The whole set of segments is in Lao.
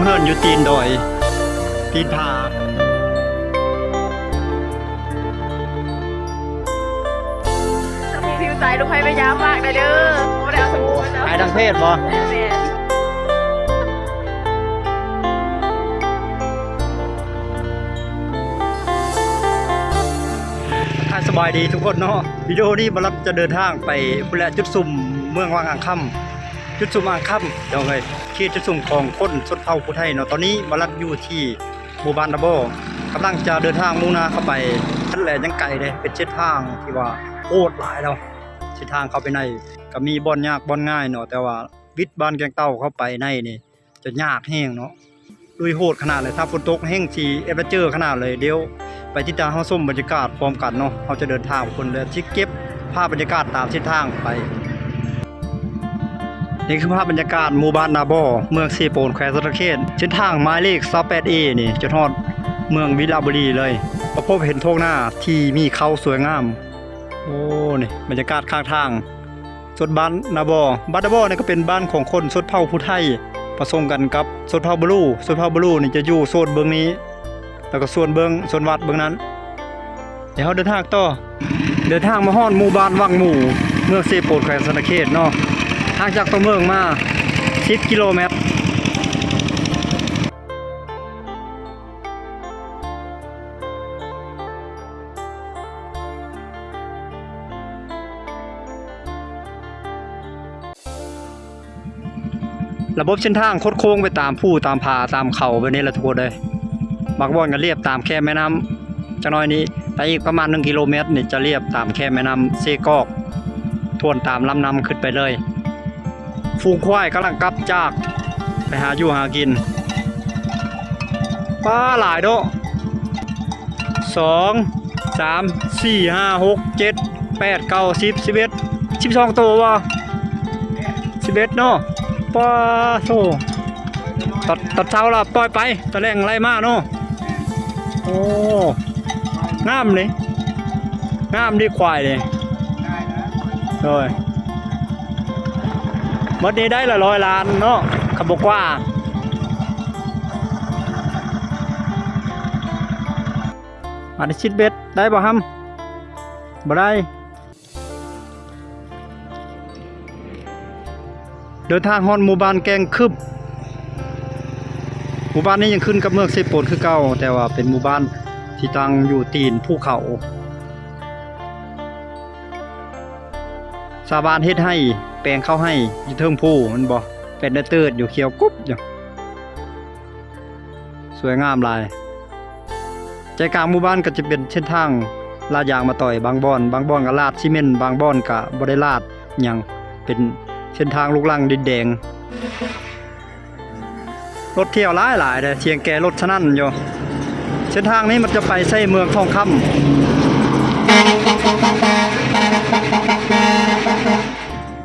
ເຮືອນຢູ່ຕີນດອຍ ຕີນຜາ. ສະພູພິວໃສ ລູກໃຜພະຍາຝາກໄດ້ເດີ. ບໍ່ໄດ້ເອົາສະພູມາເຈົ້າ. ຂາຍທາງເພຈບໍ່? ແມ່ນ. ທັກທາຍສະບາຍດີທຸກຄົນເນາະ. ວິດີໂອນີ້ບ່າວລັດຈະເດີນທາງໄປພຸ້ນແຫຼະ ຈຸດຊຸມເມືອງວັງອ່າງຄຳ. ຈຸດຊຸມອ່າງຄຳ ພີ່ນ້ອງເອີຍ ເຂດຈຸດຊຸມຂອງຄົນຊົນເຜົ່າຜູ້ໄທເນາະ. ຕອນນີ້ບ່າວລັດຢູ່ທີ່ໝູ່ບ້ານນາບໍ່ ກຳລັງຈະເດີນທາງມຸ່ງໜ້າເຂົ້າໄປ. ນັ້ນແຫຼະ ຍັງໄກເດ້ ເປັນເສັ້ນທາງທີ່ວ່າໂຫດຫຼາຍເນາະ. ເສັ້ນທາງເຂົ້າໄປໃນກໍມີບ່ອນຍາກບ່ອນງ່າຍເນາະ ແຕ່ວ່າວິດບ້ານແກ້ງເຕົ່າເຂົ້າໄປໃນນີ້ຈະຍາກແຮງເນາະ. ລຸຍໂຫດຂະໜາດເລີຍ ຖ້າຝົນຕົກແຮງຊິແອັດເວັນເຈີຂະໜາດເລີຍ. ດຽວໄປຕິດຕາມຮັບຊົມບັນຍາກາດພ້ອມກັນເນາະ. ເຮົາຈະເດີນທາງໄປພຸ້ນ ແລະ ຊິເກັບພາບບັນຍາກາດຕາມເສັ້ນທາງໄປ. ນີ້ຄືພາບບັນຍາກາດໝູ່ບ້ານນາບໍ່ ເມືອງເຊໂປນ ແຂວງສະຫວັນນະເຂດ. ເສັ້ນທາງໝາຍເລກຊາວແປດເອນີ້ ຈົນຮອດເມືອງວິລະບູລີເລີຍ. ມາພົບເຫັນທົ່ງນາທີ່ມີເຂົ້າສວຍງາມ. ໂອ້ ນີ້ບັນຍາກາດຂ້າງທາງ ໂຊນບ້ານນາບໍ່. ບ້ານນາບໍ່ນີ້ກໍເປັນບ້ານຂອງຄົນຊົນເຜົ່າຜູ້ໄທ ປະສົມກັນກັບຊົນເຜົ່າບລູ. ຊົນເຜົ່າບລູນີ້ຈະຢູ່ໂຊນເບື້ອງນີ້ ແລ້ວກໍສ່ວນເບື້ອງ ສ່ວນວັດເບື້ອງນັ້ນ. ດຽວເຮົາເດີນທາງຕໍ່. ເດີນທາງມາຮອດໝູ່ບ້ານວັງໝູ່ ເມືອງເຊໂປນ ແຂວງສະຫວັນນະເຂດເນາະ. ຫ່າງຈາກຕົວເມືອງມາສິບກິໂລແມັດ. ລະບົບເສັ້ນທາງຄົດໂຄ້ງໄປຕາມພູຕາມຜາຕາມເຂົາແບບນີ້ລະທຸກຄົນເອີຍ. ບາງບ່ອນກໍລຽບຕາມແຄມແມ່ນ້ຳ ຈັກໜ້ອຍນີ້ ໄປອີກປະມານໜຶ່ງກິໂລແມັດນີ້ ຈະລຽບຕາມແຄມແມ່ນ້ຳເຊກອກ ທວນຕາມລຳນ້ຳຂຶ້ນໄປເລີຍ. ຝູງຄວາຍກຳລັງກັບຈາກໄປຫາຢູ່ຫາກິນ. ປາຫຼາຍເນາະ. ສອງ ສາມ ສີ່ ຫ້າ ຫົກ ເຈັດ ແປດ ເກົ້າ ສິບ ສິບເອັດ ສິບສອງໂຕບໍ່? ສິບເອັດເນາະ. ປາໂທ້ ຕອນ ຕອນເຊົ້າລະປ່ອຍໄປ ຕອນແລງໄລ່ມາເນາະ. ໂອ້ ງາມເດ ງາມເດຄວາຍເດ. ໂດຍ ໝົດນີ້ໄດ້ລະຮ້ອຍລ້ານເນາະ ຄັນບໍ່ກວ່າ. ອັນນີ້ຊິດເບັດໄດ້ບໍ່ຫຳ? ບໍ່ໄດ້. ເດີນທາງຮອດໝູ່ບ້ານແກ້ງຄຶບ. ໝູ່ບ້ານນີ້ຍັງຂຶ້ນກັບເມືອງເຊໂປນຄືເກົ່າ ແຕ່ວ່າເປັນໝູ່ບ້ານທີ່ຕັ້ງຢູ່ຕີນພູເຂົາ. ຊາວບ້ານເຮັດໄຮ່ ແປງເຂົ້າໄຮ່ຢູ່ເທິງພູ ແມ່ນບໍ່? ເປັນເຕີດຢູ່ ຂຽວກຸບຢູ່. ສວຍງາມຫຼາຍ. ໃຈກາງໝູ່ບ້ານກໍຈະເປັນເສັ້ນທາງລາດຢາງມາຕ່ອຍບາງບ່ອນ, ບາງບ່ອນກໍລາດຊີເມັນ, ບາງບ່ອນກໍບໍ່ໄດ້ລາດຫຍັງ, ເປັນເສັ້ນທາງລູກລັງດິນແດງ. ລົດທ່ຽວຫຼາຍໆເດ້, ສຽງແກລົດສະໜັ່ນຢູ່. ເສັ້ນທາງນີ້ມັນຈະໄປໃສ່ເມືອງທອງຄຳ,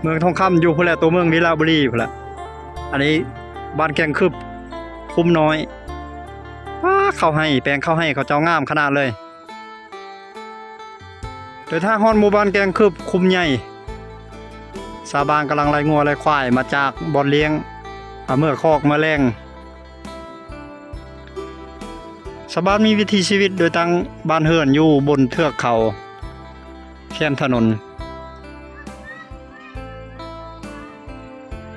ເມືອງທອງຄຳຢູ່ພຸ້ນແຫຼະ, ຕົວເມືອງວິລະບູລີພຸ້ນແຫຼະ. ອັນນີ້ບ້ານແກ້ງຄຶບ, ຄຸ້ມນ້ອຍ. ປາດ ເຂົ້າໄຮ່ ແປງເຂົ້າໄຮ່ເຂົາເຈົ້າງາມຂະໜາດເລີຍ. ເດີນທາງຮອດໝູ່ບ້ານແກ້ງຄຶບ, ຄຸ້ມໃຫຍ່. ຊາວບ້ານກຳລັງໄລ່ງົວໄລ່ຄວາຍມາຈາກບ່ອນລ້ຽງ, ເອົາເມືອຄອກເມືອແລ່ງ. ຊາວບ້ານມີວິຖີຊີວິດໂດຍຕັ້ງບ້ານເຮືອນຢູ່ບົນເທືອກເຂົາ, ແຄມຖະໜົນ.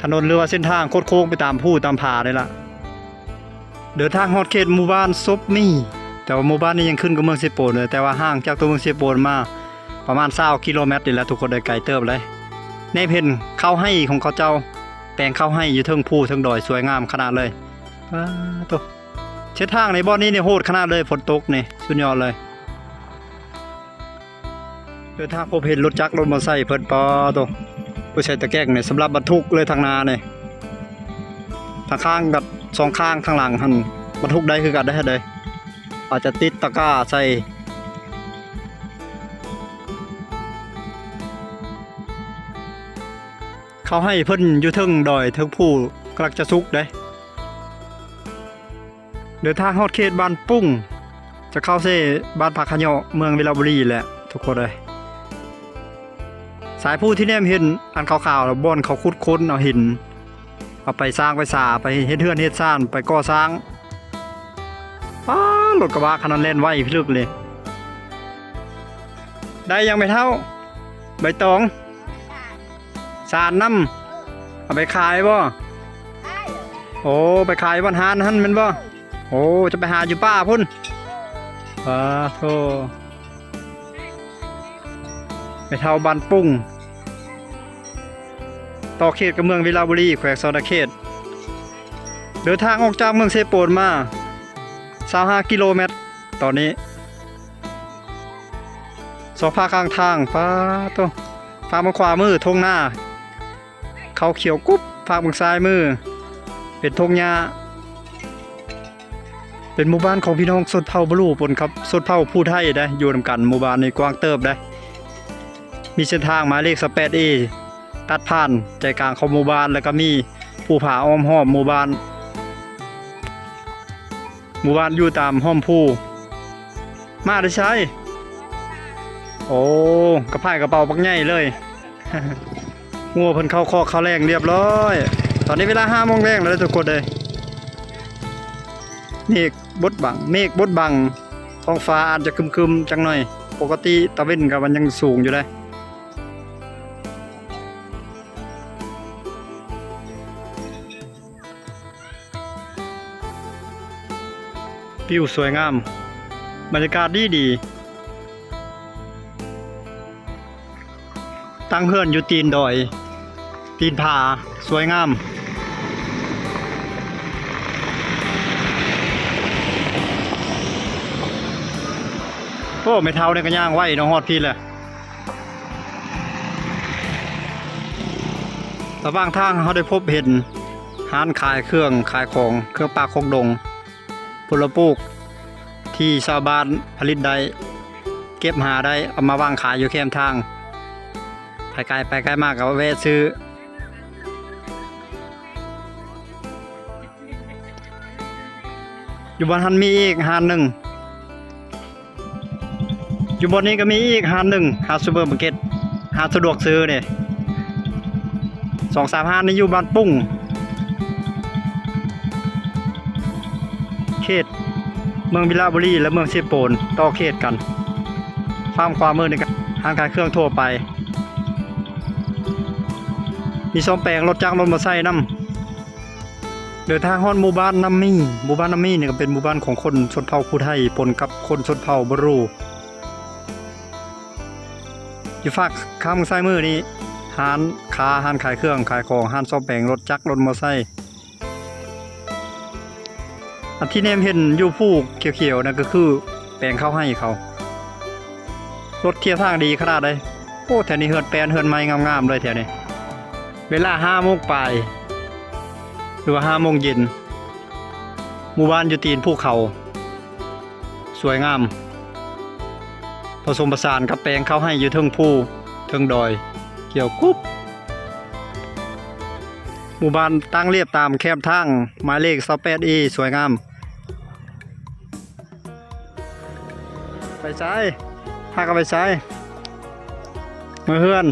ຖະໜົນ ຫຼືວ່າເສັ້ນທາງຄົດໂຄ້ງໄປຕາມພູຕາມຜານີ້ລະ. ເດີນທາງຮອດເຂດໝູ່ບ້ານສົບມີ, ແຕ່ວ່າໝູ່ບ້ານນີ້ຍັງຂຶ້ນກັບເມືອງເຊໂປນເລີຍ, ແຕ່ວ່າຫ່າງຈາກຕົວເມືອງເຊໂປນມາປະມານຊາວກິໂລແມັດນີ້ແຫຼະ ທຸກຄົນເອີຍ, ໄກເຕີບເລີຍ. ແນມເຫັນເຂົ້າໄຮ່ຂອງເຂົາເຈົ້າ, ແປງເຂົ້າໄຮ່ຢູ່ເທິງພູເທິງດອຍ, ສວຍງາມຂະໜາດເລີຍ. ປາດໂທ້ ເສັ້ນທາງໃນບ່ອນນີ້ນີ້ໂຫດຂະໜາດເລີຍ, ຝົນຕົກນີ້ສຸດຍອດເລີຍ. ເດີນທາງພົບເຫັນລົດຈັກລົດມໍໄຊເພິ່ນ, ປາໂຕ ເພິ່ນໃສ່ຕະແກງນີ້ສຳລັບບັນທຸກເລີຍທາງໜ້ານີ້, ທາງຂ້າງກັບສອງຂ້າງທາງຫຼັງຫັ້ນບັນທຸກໄດ້ຄືກັນເດ້. ອາດຈະຕິດຕະກ້າໃສ່. ເຂົ້າໄຮ່ເພິ່ນຢູ່ເທິງດອຍເທິງພູກຳລັງຈະສຸກເດ້. ເດີນທາງຮອດເຂດບ້ານປຸ້ງ, ຈະເຂົ້າໃສ່ບ້ານຜາຂະເຍາະ ເມືອງວິລະບູລີແຫຼະ ທຸກຄົນເອີຍ. ສາຍພູທີ່ແນມເຫັນອັນຂາວໆ ແລ້ວບ່ອນເຂົາຂຸດຄົ້ນເອົາຫີນ ເອົາໄປສ້າງໄປສາ ໄປເຮັດເຮືອນເຮັດຊານ ໄປກໍ່ສ້າງ. ປ້າ ລົດກະບະຄັນນັ້ນແລ່ນໄວພິລຶກເລີຍ. ໄດ້ຫຍັງແມ່ເຖົ້າ? ໃບຕອງ ສານນຳ. ເອົາໄປຂາຍບໍ່? ໂອ້ ໄປຂາຍຢູ່ບ້ານຮ້ານຫັ້ນແມ່ນບໍ່? ໂອ້ ຈະໄປຫາຢູ່ປ່າພຸ້ນ. ປາໂທ ແມ່ເຖົ້າບ້ານປຸ້ງ ຕໍ່ເຂດກັບເມືອງວິລະບູລີ ແຂວງສະຫວັນນະເຂດ. ເດີນທາງອອກຈາກເມືອງເຊໂປນມາ ຊາວຫ້າກິໂລແມັດຕອນນີ້. ສອງຟາກຂ້າງທາງ ປາໂທ ຟາກເບື້ອງຂວາມືທົ່ງນາ ເຂົ້າຂຽວກຸບ, ຟາກເບື້ອງຊ້າຍມືເປັນທົ່ງຫຍ້າ. ເປັນໝູ່ບ້ານຂອງພີ່ນ້ອງຊົນເຜົ່າບຣູ ປົນກັບຊົນເຜົ່າຜູ້ໄທເດ້ ຢູ່ນຳກັນ. ໝູ່ບ້ານນີ້ກວ້າງເຕີບເດ້ ມີເສັ້ນທາງໝາຍເລກຊາວແປດເອ ຕັດຜ່ານໃຈກາງຂອງໝູ່ບ້ານ ແລ້ວກໍມີພູຜາອ້ອມຮອບໝູ່ບ້ານ. ໝູ່ບ້ານຢູ່ຕາມຮ່ອມພູ. ມາແຕ່ໃສ? ໂອ້ ກະພາຍກະເປົາບັກໃຫຍ່ເລີຍ. ງົວເພິ່ນເຂົ້າຄອກເຂົ້າແລ້ງລຽບຮ້ອຍ. ຕອນນີ້ເວລາຫ້າໂມງແລງແລ້ວເດີທຸກຄົນເອີຍ. ເມກບົດບັງ ເມກບົດບັງ ທ້ອງຟ້າອາດຈະຄຶມໆຈັກໜ້ອຍ. ປົກກະຕິຕາເວັນກະມັນຍັງສູງຢູ່ເດ້. ວິວສວຍງາມ ບັນຍາກາດດີໆ. ຕັ້ງເຮືອນຢູ່ຕີນດອຍ ຕີນຜາ ສວຍງາມ. ໂອ້ ແມ່ເຖົ້ານີ້ກະຍ່າງໄວເນາະ ຮອດພີ້ແລ້ວ. ລະຫວ່າງທາງເຮົາໄດ້ພົບເຫັນຮ້ານຂາຍເຄື່ອງຂາຍຂອງ ເຄື່ອງປ່າຂອງດົງ ຜົນລະປູກທີ່ຊາວບ້ານຜະລິດໄດ້ ເກັບຫາໄດ້ ເອົາມາວາງຂາຍຢູ່ແຄມທາງ. ໃຜໄກໄປໄກມາກະແວະຊື້. ຢູ່ບ່ອນຫັ້ນມີອີກຮ້ານໜຶ່ງ. ຢູ່ບ່ອນນີ້ກະມີອີກຮ້ານໜຶ່ງ ຮ້ານຊຸບເປີມາເກັດ ຮ້ານສະດວກຊື້ເດ້. ສອງສາມຮ້ານນີ້ຢູ່ບ້ານປຸ້ງ ເຂດເມືອງວິລະບູລີ ແລະ ເມືອງເຊໂປນ ຕໍ່ເຂດກັນ. ຝັ່ງຂວາມືນີ້ກະຮ້ານຂາຍເຄື່ອງທົ່ວໄປ ມີສ້ອມແປງລົດຈັກລົດມໍໄຊນຳ. ເດີນທາງຮອດໝູ່ບ້ານນ້ຳມີ. ໝູ່ບ້ານນ້ຳມີນີ້ກະເປັນໝູ່ບ້ານຂອງຄົນຊົນເຜົ່າຜູ້ໄທ ປົນກັບຄົນຊົນເຜົ່າບຣູ. ຢູ່ຟາກຂ້າງຊ້າຍມືນີ້ ຮ້ານຄ້າ ຮ້ານຂາຍເຄື່ອງຂາຍຂອງ ຮ້ານສ້ອມແປງລົດຈັກລົດມໍໄຊ. ອັນທີ່ແນມເຫັນຢູ່ພູຂຽວໆນັ້ນກະຄືແປງເຂົ້າໄຮ່ເຂົາ. ລົດທຽວທາງດີຂະໜາດໃດ. ໂອ້ ແຖວນີ້ເຮືອນແປ້ນເຮືອນໄມ້ງາມໆເລີຍແຖວນີ້. ເວລາຫ້າໂມງປາຍ ຫຼືວ່າຫ້າໂມງເຢັນ. ໝູ່ບ້ານຢູ່ຕີນພູເຂົາ ສວຍງາມ ປະສົມປະສານກັບແປງເຂົ້າໄຮ່ຢູ່ເທິງພູເທິງດອຍ ຂຽວກຸບ. ໝູ່ບ້ານຕັ້ງລຽບຕາມແຄມທາງໝາຍເລກຊາວແປດເອ ສວຍງາມ. ໄປໃສ? ພາກັນໄປໃສ? ເມືອເຮືອນ.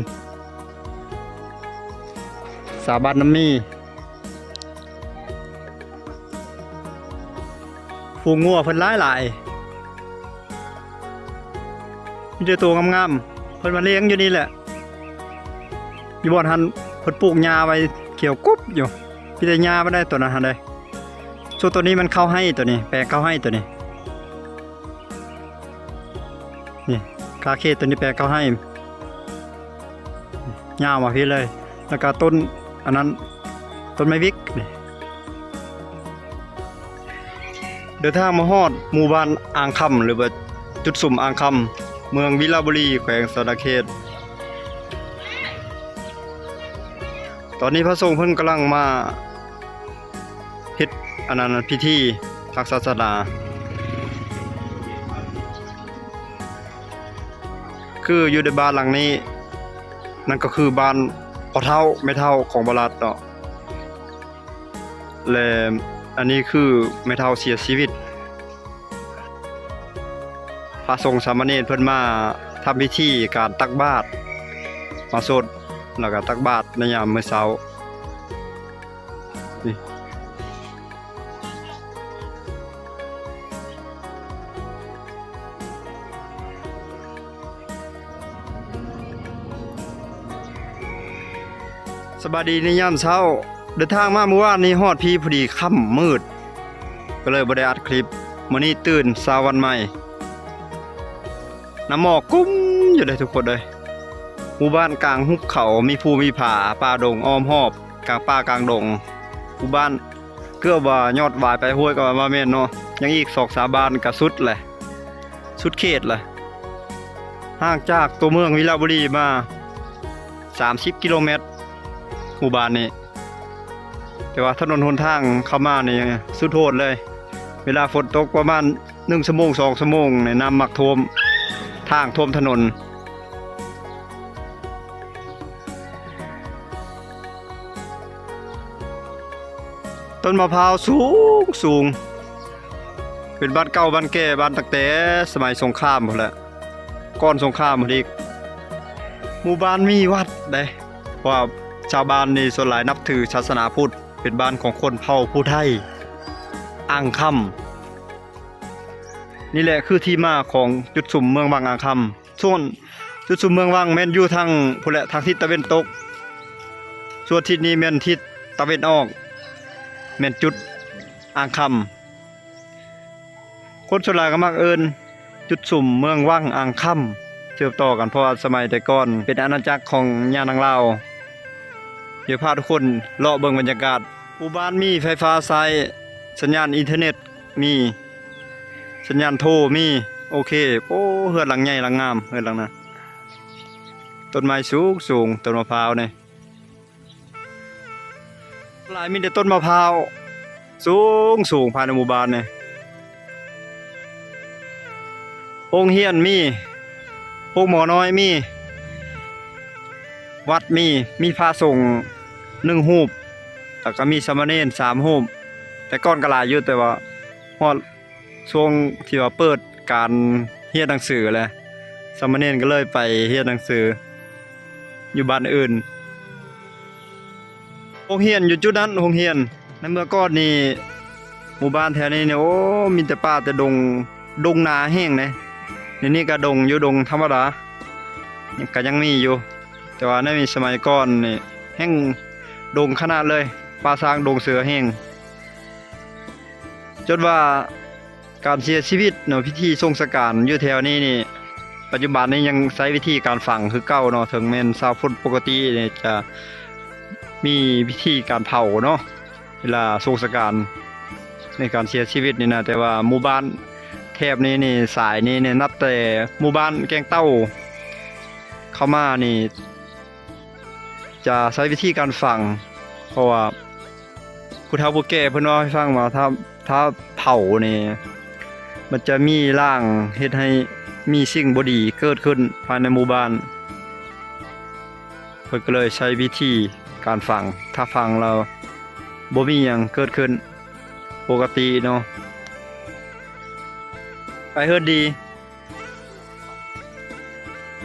ສາວບ້ານນ້ຳມີ. ຝູງງົວເພິ່ນຫຼາຍໆ ມີແຕ່ໂຕງາມໆ ເພິ່ນມາລ້ຽງຢູ່ນີ້ແຫຼະ. ຢູ່ບ່ອນຫັ້ນເພິ່ນປູກຫຍ້າໄວ້ຂຽວກຸບຢູ່ ມີແຕ່ຫຍ້າໄວ້ໄດ້ໂຕນັ້ນຫັ້ນເດ້. ສ່ວນໂຕນີ້ມັນເຂົ້າໄຮ່ໂຕນີ້ ແປງເຂົ້າໄຮ່ໂຕນີ້. ນີ້ ຄາເຂດໂຕນີ້ແປງເຂົ້າໄຮ່ ຍາວມາພີ້ເລີຍ. ແລ້ວກະຕົ້ນອັນນັ້ນ ຕົ້ນໄມ້ວິກນີ້. ເດີນທາງມາຮອດໝູ່ບ້ານອ່າງຄຳ ຫຼືວ່າຈຸດສຸມອ່າງຄຳ ເມືອງວິລະບູລີ ແຂວງສະຫວັນນະເຂດ. ຕອນນີ້ພະສົງເພິ່ນກຳລັງມາ ເຮັດອັນນັ້ນ ພິທີທາງສາສະໜາ. ຄືຢູ່ໃນບ້ານຫຼັງນີ້ ນັ້ນກະຄືບ້ານພໍ່ເຖົ້າແມ່ເຖົ້າຂອງບໍ່ລັດເນາະ ແລະ ອັນນີ້ຄືແມ່ເຖົ້າເສຍຊີວິດ. ພະສົງສາມະເນນເພິ່ນມາທຳພິທີການຕັກບາດ ມາສົດ ແລ້ວກະຕັກບາດໃນຍາມມື້ເຊົ້າ. ສະບາຍດີໃນຍາມເຊົ້າ. ເດີນທາງມາມື້ວານນີ້ຮອດພີ້ພໍດີຄ່ຳມືດ ກໍເລີຍບໍ່ໄດ້ອັດຄລິບ. ມື້ນີ້ຕື່ນເຊົ້າວັນໃໝ່ ນ້ຳໝອກກຸ້ມຢູ່ເດ້ທຸກຄົນເອີຍ. ໝູ່ບ້ານກາງຫຸບເຂົາ ມີພູມີຜາ ປ່າດົງອ້ອມຮອບ ກາງປ່າກາງດົງ. ໝູ່ບ້ານເກືອບວ່າຍອດຫວາຍປາຍຫ້ວຍກໍວ່າແມ່ນເນາະ. ຍັງອີກສອງສາມບ້ານກໍສຸດແຫຼະ ສຸດເຂດແຫຼະ. ຫ່າງຈາກຕົວເມືອງວິລະບູລີມາສາມສິບກິໂລແມັດ ໝູ່ບ້ານນີ້. ແຕ່ວ່າຖະໜົນຫົນທາງເຂົ້າມານີ້ສຸດໂຫດເລີຍ. ເວລາຝົນຕົກປະມານໜຶ່ງຊົ່ວໂມງ ສອງຊົ່ວໂມງນີ້ ນ້ຳມັກຖ້ວມທາງ ຖ້ວມຖະໜົນ. ຕົ້ນມະພ້າວສູງໆ ເປັນບ້ານເກົ່າບ້ານແກ່ ບ້ານຕັ້ງແຕ່ສະໄໝສົງຄາມພຸ້ນແຫຼະ ກ່ອນສົງຄາມພຸ້ນອີກ. ໝູ່ບ້ານມີວັດເດ້ ເພາະວ່າຊາວບ້ານນີ້ສ່ວນຫຼາຍນັບຖືສາສະໜາພຸດ. ເປັນບ້ານຂອງຊົນເຜົ່າຜູ້ໄທ ອ່າງຄຳ. ນີ້ແຫຼະຄືທີ່ມາຂອງຈຸດຊຸມເມືອງວັງອ່າງຄຳ. ສ່ວນຈຸດຊຸມເມືອງວັງແມ່ນຢູ່ທາງພຸ້ນແຫຼະ ທາງທິດຕາເວັນຕົກ. ສ່ວນທິດນີ້ແມ່ນທິດຕາເວັນອອກ ແມ່ນຈຸດອ່າງຄຳ. ຄົນສ່ວນຫຼາຍກໍມັກເອີ້ນຈຸດຊຸມເມືອງວັງອ່າງຄຳ ສືບຕໍ່ກັນ ເພາະວ່າສະໄໝແຕ່ກ່ອນເປັນອານາຈັກຂອງຍານາງລາວ. ດຽວພາທຸກຄົນເລາະເບິ່ງບັນຍາກາດ. ໝູ່ບ້ານມີໄຟຟ້າໃຊ້ ສັນຍານອິນເຕີເນັດມີ ສັນຍານໂທມີ. ໂອເຄ. ໂອ້ ເຮືອນຫຼັງໃຫຍ່ຫຼັງງາມ ເຮືອນຫຼັງນັ້ນ. ຕົ້ນໄມ້ສູງໆ ຕົ້ນມະພ້າວນີ້. ຫຼາຍມີແຕ່ຕົ້ນມະພ້າວສູງໆ ພາຍໃນໝູ່ບ້ານນີ້. ໂຮງຮຽນມີ ໂຮງໝໍນ້ອຍມີ ວັດມີ ມີພະສົງໜຶ່ງຮູບ ແລ້ວກໍມີສາມະເນນສາມຮູບ. ແຕ່ກ່ອນກໍຫຼາຍຢູ່ ແຕ່ວ່າຮອດ ຊ່ວງທີ່ວ່າເປີດການຮຽນໜັງສືແຫຼະ ສາມະເນນກໍເລີຍໄປຮຽນໜັງສືຢູ່ບ້ານອື່ນ. ໂຮງຮຽນຢູ່ຈຸດນັ້ນ ໂຮງຮຽນໃນເມື່ອກ່ອນນີ້ ໝູ່ບ້ານແຖວນີ້ນີ້ ໂອ້ ມີແຕ່ປ່າແຕ່ດົງ ດົງໜາແຮງເດ້. ດຽວນີ້ກໍດົງຢູ່ ດົງທຳມະດາກໍຍັງມີຢູ່ ແຕ່ວ່າໃນສະໄໝກ່ອນນີ້ແຮ່ງດົງຂະໜາດເລີຍ ປ່າຊ້າງດົງເສືອແຮງ. ຈົນວ່າການເສຍຊີວິດເນາະ ພິທີສົ່ງສະການຢູ່ແຖວນີ້ນີ້ ປັດຈຸບັນນີ້ຍັງໃຊ້ວິທີການຝັງຄືເກົ່າເນາະ. ເຖິງແມ່ນຊາວພຸດປົກກະຕິນີ້ຈະມີພິທີການເຜົາເນາະ ເວລາສົ່ງສະການໃນການເສຍຊີວິດນີ້ນະ, ແຕ່ວ່າໝູ່ບ້ານແຖບນີ້ນີ້ ສາຍນີ້ນີ້ ນັບແຕ່ໝູ່ບ້ານແກ້ງເຕົ້າເຂົ້າມານີ້ ຈະໃຊ້ວິທີການຝັງ ເພາະວ່າຜູ້ເຖົ້າຜູ້ແກ່ເພິ່ນເວົ້າໃຫ້ຟັງວ່າ ຖ້າ ຖ້າເຜົານີ້ ມັນຈະມີລາງເຮັດໃຫ້ມີສິ່ງບໍ່ດີເກີດຂຶ້ນພາຍໃນໝູ່ບ້ານ. ເພິ່ນກໍເລີຍໃຊ້ວິທີການຝັງ ຖ້າຝັງແລ້ວບໍ່ມີຫຍັງເກີດຂຶ້ນ ປົກກະຕິເນາະ. ໄປເຮືອນດີ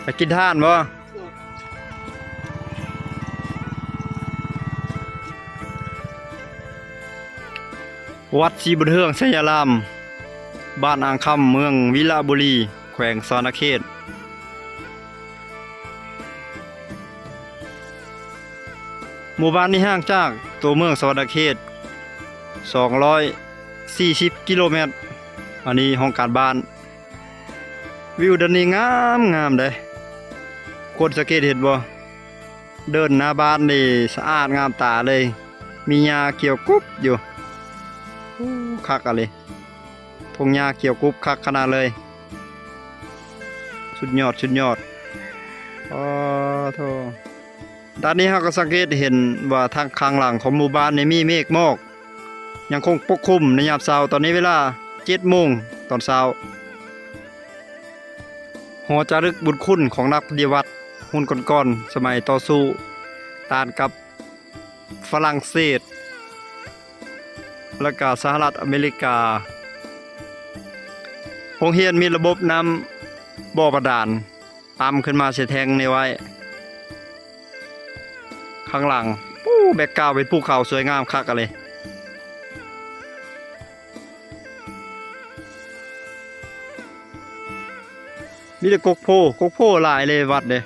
ໄປກິນທານບໍ່? ວັດສີບຸນເຮືອງໄຊຍາລາມ ບ້ານອ່າງຄຳ ເມືອງວິລະບູລີ ແຂວງສະຫວັນນະເຂດ. ໝູ່ບ້ານນີ້ຫ່າງຈາກຕົວເມືອງສະຫວັນນະເຂດສອງຮ້ອຍສີ່ສິບກິໂລແມັດ. ອັນນີ້ຫ້ອງການບ້ານ. ວິວດ້ານນີ້ງາມໆເດ້ ຄົນສັງເກດເຫັນບໍ່? ເດີ່ນໜ້າບ້ານນີ້ສະອາດງາມຕາເລີຍ ມີຫຍ້າຂຽວກຸບຢູ່. ໂອ້ ຄັກອີ່ຫຼີ ທົ່ງຫຍ້າຂຽວກຸບຄັກຂະໜາດເລີຍ. ສຸດຍອດ ສຸດຍອດ. ອໍ ໂທ້ ດ້ານນີ້ເຮົາກໍສັງເກດເຫັນວ່າທາງຂ້າງຫຼັງຂອງໝູ່ບ້ານນີ້ມີເມກໝອກ ຍັງຄົງປົກຄຸມໃນຍາມເຊົ້າ. ຕອນນີ້ເວລາເຈັດໂມງຕອນເຊົ້າ. ຫໍຈາລຶກບຸນຄຸນຂອງນັກປະຕິວັດຮຸ່ນກ່ອນໆ ສະໄໝຕໍ່ສູ້ຕ້ານກັບຝຣັ່ງເສດ ແລະກະສະຫະລັດອາເມລິກາ. ໂຮງຮຽນມີລະບົບນ້ຳບໍ່ບາດານ ຕ່ຳຂຶ້ນມາໃສ່ແທງນີ້ໄວ້. ຂ້າງຫຼັງ ໂອ້ ແບັກກຣາວເປັນພູເຂົາສວຍງາມຄັກອີ່ຫຼີ. ມີແຕ່ກົກໂພ, ກົກໂພຫຼາຍເລີຍວັດເດ້.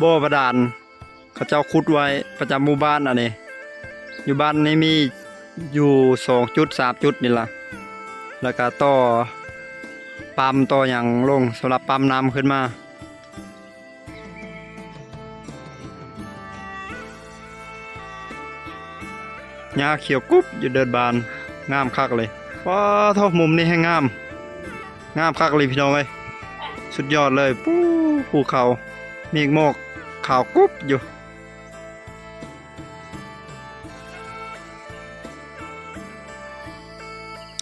ບໍ່ບາດານ ເຂົາເຈົ້າຂຸດໄວ້ປະຈຳໝູ່ບ້ານອັນນີ້. ຢູ່ບ້ານນີ້ມີຢູ່ສອງຈຸດ ສາມຈຸດນີ້ລະ ແລ້ວກະຕໍ່ປ້ຳຕໍ່ຫຍັງລົງ ສຳລັບປ້ຳນ້ຳຂຶ້ນມາ. ຫຍ້າຂຽວກຸບຢູ່ເດີ່ນບານ ງາມຄັກເລີຍ. ວ້າໂທ້ ມຸມນີ້ແຮງງາມ ງາມຄັກເລີຍພີ່ນ້ອງເອີຍ ສຸດຍອດເລີຍ. ປູ້ ພູເຂົາ ເມກໝອກຂາວກຸບຢູ່.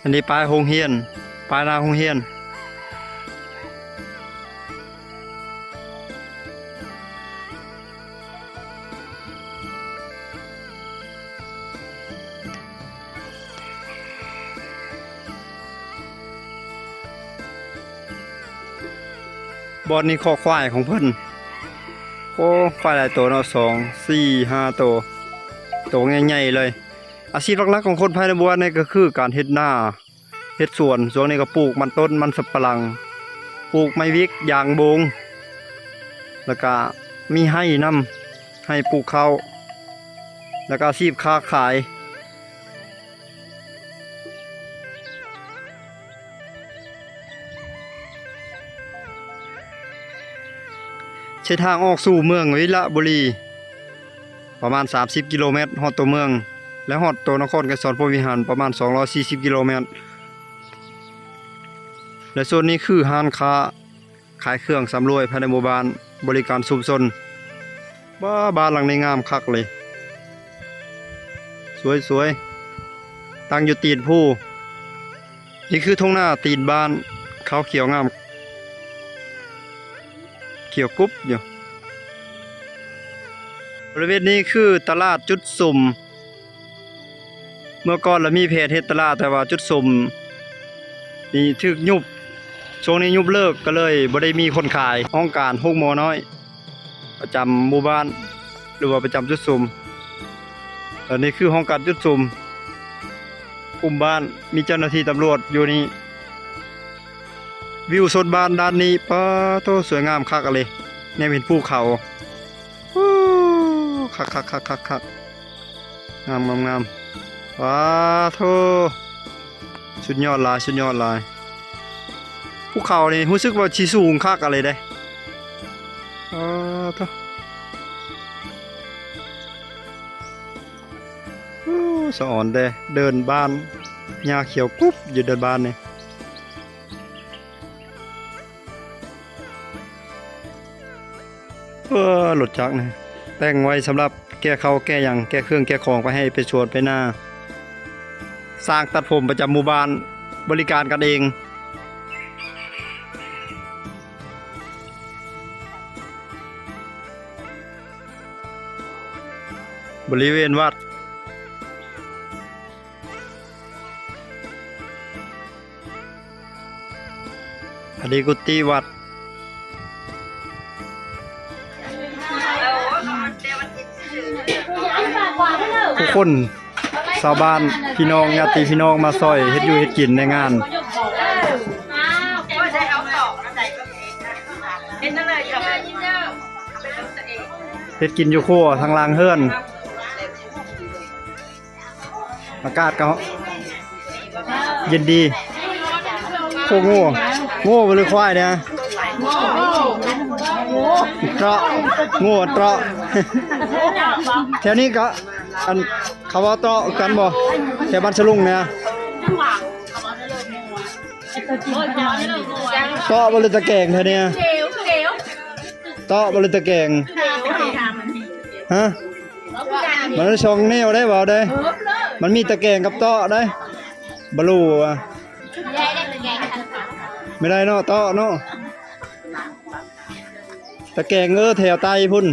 ອັນນີ້ປ້າຍໂຮງຮຽນ ປ້າຍໜ້າໂຮງຮຽນ. ບ່ອນນີ້ຄອກຄວາຍຂອງເພິ່ນ. ໂອ້ ຄວາຍຫຼາຍໂຕເນາະ ສອງ ສີ່ ຫ້າໂຕ ໂຕໃຫຍ່ໆເລີຍ. ອາຊີບຫຼັກໆຂອງຄົນພາຍໃນໝູ່ບ້ານນີ້ກໍຄືການເຮັດນາ ເຮັດສວນ. ຊ່ວງນີ້ກໍປູກມັນຕົ້ນ ມັນສຳປະຫຼັງ ປູກໄມ້ວິກ ຢາງບົງ ແລ້ວກະມີໄຮ່ນຳ ໄຮ່ປູກເຂົ້າ ແລ້ວກະອາຊີບຄ້າຂາຍ. ເສັ້ນທາງອອກສູ່ເມືອງວິລະບູລີ ປະມານສາມສິບກິໂລແມັດ ຮອດຕົວເມືອງ ແລະ ຮອດຕົວນະຄອນໄກສອນພົມວິຫານ ປະມານສອງຮ້ອຍສີ່ສິບກິໂລແມັດ. ແລະ ໂຊນນີ້ຄືຮ້ານຄ້າ ຂາຍເຄື່ອງສຳລວຍພາຍໃນໝູ່ບ້ານ ບໍລິການຊຸມຊົນ. ບ້າ ບ້ານຫຼັງນີ້ງາມຄັກເລີຍ ສວຍໆ ຕັ້ງຢູ່ຕີນພູ. ນີ້ຄືທົ່ງນາຕີນບ້ານ ຂາວຂຽວງາມ ຂຽວກຸບຢູ່. ບໍລິເວນນີ້ຄືຕະຫຼາດຈຸດສຸມ. ເມື່ອກ່ອນລະມີແຜນເຮັດຕະຫຼາດ ແຕ່ວ່າຈຸດສຸມນີ້ຖືກຍຸບ ຊ່ວງນີ້ຍຸບເລີກ ກໍເລີຍບໍ່ໄດ້ມີຄົນຂາຍ. ຫ້ອງການໂຮງໝໍນ້ອຍ ປະຈຳໝູ່ບ້ານ ຫຼືວ່າປະຈຳຈຸດສຸມ. ແລະ ນີ້ຄືຫ້ອງການຈຸດສຸມ ກຸ່ມບ້ານ ມີເຈົ້າໜ້າທີ່ຕຳຫຼວດຢູ່ນີ້. ວິວໂຊນບ້ານດ້ານນີ້ ປາໂທ້ ສວຍງາມຄັກອີ່ຫຼີ ແນມເຫັນພູເຂົາ. ໂອ້ ຄັກໆໆໆໆ ງາມໆໆ ປາໂທ້ ສຸດຍອດຫຼາຍ ສຸດຍອດຫຼາຍ. ພູເຂົານີ້ຮູ້ສຶກວ່າຊິສູງຄັກອີ່ຫຼີເດ້ ປາໂທ້. ໂອ້ ສະອອນເດ້ ເດີ່ນບານ ຫຍ້າຂຽວກຸບຢູ່ເດີ່ນບານນີ້. ເອີ ລົດຈັກນີ້ແຕ່ງໄວ້ສຳລັບແກ່ເຂົ້າແກ່ຫຍັງ ແກ່ເຄື່ອງແກ່ຂອງໄປໃຫ້ໄປສວນໄປນາ. ຊ່າງຕັດຜົມປະຈຳໝູ່ບ້ານ ບໍລິການກັນເອງ. ບໍລິເວນວັດ ອັນນີ້ກຸຕິວັດ. ຜູ້ຄົນ ຊາວບ້ານ ພີ່ນ້ອງ ຍາດຕິພີ່ນ້ອງມາຊ່ອຍເຮັດຢູ່ເຮັດກິນໃນງານ ເຮັດກິນຢູ່ຄົວທາງຫຼັງເຮືອນ. ອາກາດກໍເຢັນດີ. ໂອ້ ງົວ ງົວບໍ່ຫຼືຄວາຍເນຍ? ເຕາະ ງົວເຕາະ. ແຖວນີ້ກໍ ອັນ ເຂົາເວົ້າເຕາະຄືກັນບໍ່ ແຖວບ້ານສະຫຼຸງເນຍ? ເຕາະບໍ່ຫຼືຕະແກງແຖວນີ້? ເຕາະບໍ່ຫຼືຕະແກງ? ຮະ? ມັນມີສອງແນວໄດ໋ ເວົ້າໄດ໋ ມັນມີຕະແກງກັບເຕາະໄດ໋. ບໍ່ຮູ້ວ່າ ແມ່ນໄດ໋ເນາະ ເຕາະເນາະ ຕະແກງ. ເອີ ແຖວໃຕ້ພຸ້ນ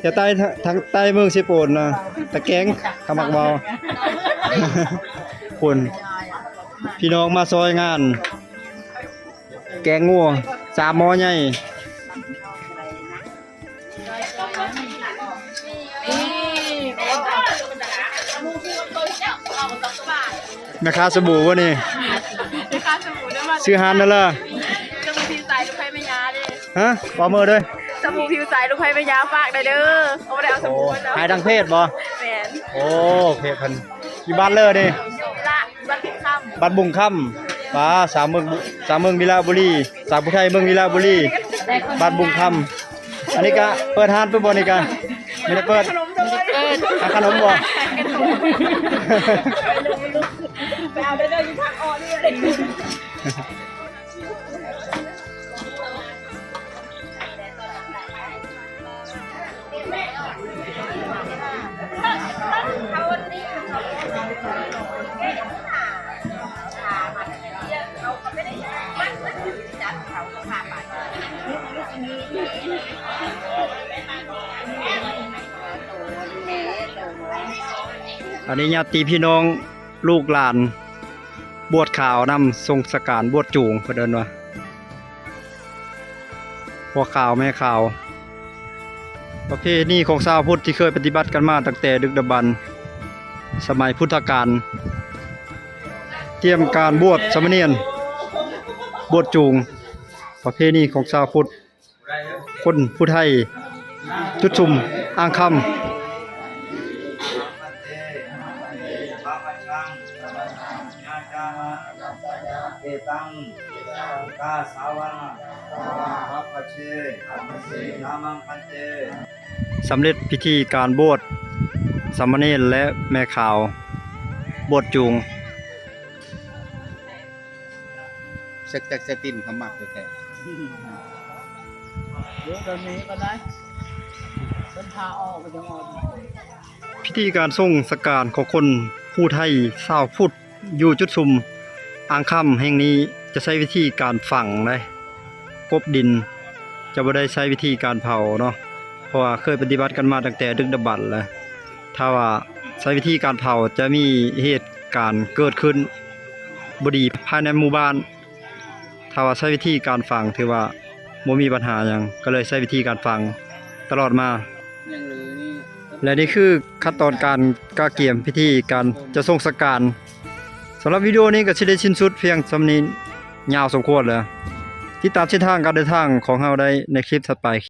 ແຖວໃຕ້ ທາງໃຕ້ເມືອງເຊໂປນນະ ຕະແກງ ເຂົາມັກເວົ້າ. ພຸ້ນ ພີ່ນ້ອງມາຊ່ອຍງານ ແກງງົວ ສາມໝໍ້ໃຫຍ່. ແມ່ຄ້າສະບູບໍ່ນີ້? ແມ່ຄ້າສະບູເດີ ຊື້ຮ້ານນັ້ນລະ ສະບູຜິວໃສລູກໃຜແມ່ຍ່າເດ້. ຮະ? ເວົ້າເມີເດີ ສະບູຜິວໃສລູກໃຜແມ່ຍ່າ ຝາກໄດ້ເດີ. ໂອ້ ບໍ່ໄດ້ເອົາສະບູ ໂອ້ ເນາະ ຂາຍທາງເພຈບໍ່? ແມ່ນ. ໂອ້ ເພຈເພິ່ນ ຢູ່ບ້ານເລີນີ້? ລະ ບ້ານບຸງຄຳ ບ້ານບຸງຄຳ. ປ້າ ສາວເມືອງ ສາວເມືອງວິລະບູລີ ສາວຜູ້ໄທເມືອງວິລະບູລີ ບ້ານບຸງຄຳ. ອັນນີ້ກະເປີດຮ້ານປຶບບໍ່ນີ້ກະ? ບໍ່ໄດ້ເປີດ ຂາຍຂະໜົມບໍ່? ໄປເອົາໄດ້ເດີ ຢູ່ທາງອອກນີ້. ອັນນີ້ຍາດຕິພີ່ນ້ອງ ລູກຫຼານ ບວດຂາວນຳ ສົ່ງສະການບວດຈູງ ເພິ່ນເອີ້ນວ່າ ພໍ່ຂາວແມ່ຂາວ. ປະເພນີຂອງຊາວພຸດທີ່ເຄີຍປະຕິບັດກັນມາຕັ້ງແຕ່ດຶກດຳບັນ ສະໄໝພຸດທະການ ກຽມການບວດສາມະເນນ ບວດຈູງ. ປະເພນີຂອງຊາວພຸດ ຄົນຜູ້ໄທ ຈຸດຊຸມອ່າງຄຳ. ສຳເລັດພິທີການບວດສາມະເນນ ແລະ ແມ່ຂາວ ບວດຈູງ. ເຊັກແຈັກເຊັກຕິນເຂົາມັກແທ້ໆ. ເດີ ແບບນີ້ກໍໄດ້ ເພິ່ນພາອອກໄປຈັງອອກ. ພິທີການສົ່ງສະການຂອງຄົນຜູ້ໄທຊາວພຸດຢູ່ຈຸດຊຸມອ່າງຄຳແຫ່ງນີ້ ຈະໃຊ້ວິທີການຝັງໄດ໋ ກົບດິນ ຈະບໍ່ໄດ້ໃຊ້ວິທີການເຜົາເນາະ ເພາະວ່າເຄີຍປະຕິບັດກັນມາຕັ້ງແຕ່ດຶກດຳບັນແລ້ວ. ຖ້າວ່າໃຊ້ວິທີການເຜົາ ຈະມີເຫດການເກີດຂຶ້ນບໍ່ດີພາຍໃນໝູ່ບ້ານ. ຖ້າວ່າໃຊ້ວິທີການຝັງ ຖືວ່າບໍ່ມີບັນຫາຫຍັງ ກໍເລີຍໃຊ້ວິທີການຝັງຕະຫຼອດມາ. ແລະ ນີ້ຄືຂັ້ນຕອນການກະກຽມພິທີການຈະສົ່ງສະການ. ສຳລັບວິດີໂອນີ້ກໍຊິໄດ້ສິ້ນສຸດພຽງສ່ຳນີ້ ຍາວສົມຄວນແລ້ວ. ຕິດຕາມເສັ້ນທາງການເດີນທາງຂອງເຮົາໄດ້ໃນຄລິບຖັດໄປ.